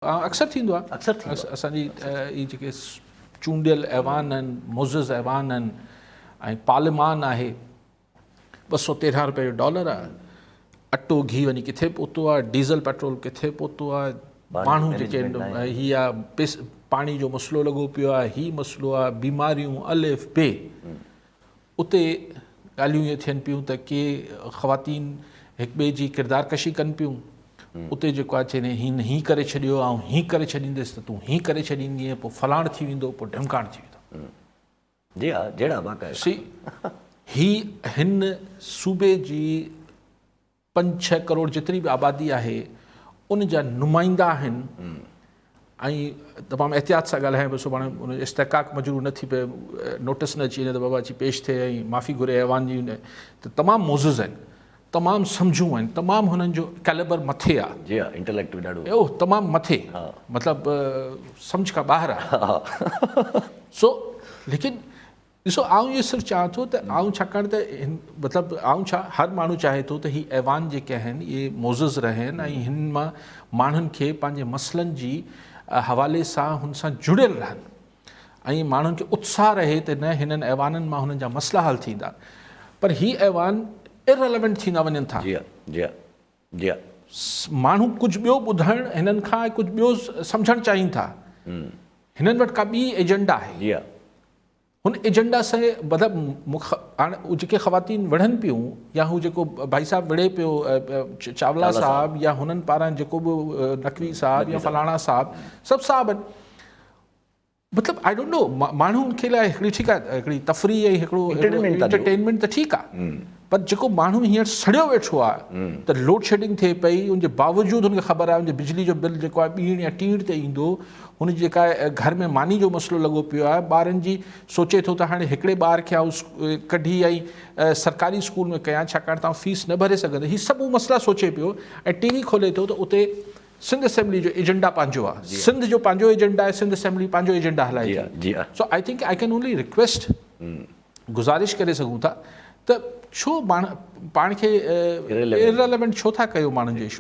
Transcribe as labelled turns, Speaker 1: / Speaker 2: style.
Speaker 1: اڪثر ٿيندو آهي
Speaker 2: اڪثر ٿيندو
Speaker 1: آهي اسان جي هي جيڪي چونڊيل ايوان آهن معزز ايوان آهن ۽ پارليمان آهي 213 روپيه جو ڊالر آهي اٽو گهي وڃي ڪٿي پهتو آهي ڊيزل پيٽرول ڪٿي پهتو آهي ماڻهو جيڪي هي آهي پاڻي جو مسئلو لڳو پيو آهي هي مسئلو آهي بيماريون الف بي اتي ڳالهيون اهي ٿين پيون ته ڪي خواتين هڪ ٻئي جي ڪردار ڪشي ڪن پيون اتي جيڪو آهي چئي هن هي ڪري ڇڏيو آئون هي ڪري ڇڏيندس ته تون هي ڪري ڇڏيندينء پوء فلاڻ ٿي ويندو پوء ڍمڪاڻ ٿي ويندو.
Speaker 2: جي ها جهڙا باقاعده.
Speaker 1: سي هي هن صوبي جي پنج ڇهه ڪروڙ جيتري به آبادي آهي ان جا نمائندا آهن ۽ تمام احتياط سان ڳالهايان پيو سڀاڻي ان جو استحقاق مجروح نه ٿي پئي نوٽس نه اچي وڃي ته بابا اچي پيش ٿئي ۽ معافي گهري ايوان جي ته تمام معزز آهن تمام سمجهون آهن تمام هنن جو ڪيلبر مٿي آهي
Speaker 2: جي ها انٽليڪٽ به ڏاڍو
Speaker 1: او تمام مٿي مطلب سمجھ کان ٻاهر آهي سو ليڪن ڏسو آئون اهو صرف چاهيان ٿو ته آئون ڇاڪاڻ ته هن مطلب آئون ڇا هر ماڻهو چاهي ٿو ته هي ايوان جيڪي آهن اهي معزز رهن ۽ هن مان ماڻهن کي پنهنجي مسئلن جي حوالي سان هن سان جڙيل رهن ۽ ماڻهن کي اتساهه رهي ته نه هنن ايوانن مان هنن جا مسئلا حل ٿيندا پر هي ايوان ارريليونٽ ٿيندا وڃن ٿا.
Speaker 2: جي ها جي ها جي ها.
Speaker 1: ماڻهو ڪجهه ٻيو ٻڌڻ هنن کان ۽ ڪجهه ٻيو سمجهڻ چاهين ٿا. هنن وٽ ڪا ٻي ايجنڊا آهي.
Speaker 2: جي ها.
Speaker 1: هن ايجنڊا سان مطلب هاڻ جيڪي خواتين وڙهن پيون يا هو جيڪو ڀائي صاحب وڙهي پيو چاولا صاحب يا هنن پاران جيڪو به نقوي صاحب يا فلاڻا صاحب سڀ صاحب آهن مطلب I don't know ماڻهن کي لاء هڪڙي ٺيڪ آهي هڪڙي تفريح ۽ هڪڙو انٽرٽينمينٽ ته ٺيڪ آهي پر جيڪو ماڻهو هينئر سڙيو ويٺو آهي ته لوڊ شيڊنگ ٿئي پئي ان جي باوجود هن کي خبر آهي ان جي بجلي جو بل جيڪو آهي ٻيڻ يا ٽيڻ تي ايندو هن جي جيڪا گهر ۾ ماني جو مسئلو لڳو پيو آهي، ٻارن جي سوچي ٿو ته هاڻي هڪڙي ٻار کي آئون ڪڍي ۽ سرڪاري اسڪول ۾ ڪيان ڇاڪاڻ ته آئون فيس نه ڀري سگهندس، هي سڀ هو مسئلا سوچي پيو ۽ ٽي وي کولي ٿو ته اتي سنڌ اسيمبلي جو ايجنڊا پنهنجو آهي، سنڌ جو پنهنجو ايجنڊا آهي، سنڌ اسيمبلي پنهنجو ايجنڊا هلائي ٿي. So I think I can only request گذارش ڪري سگهون ٿا ته ڇو پاڻ کي ارريليونٽ ڇو ٿا ڪيو ماڻهن جي اشوز.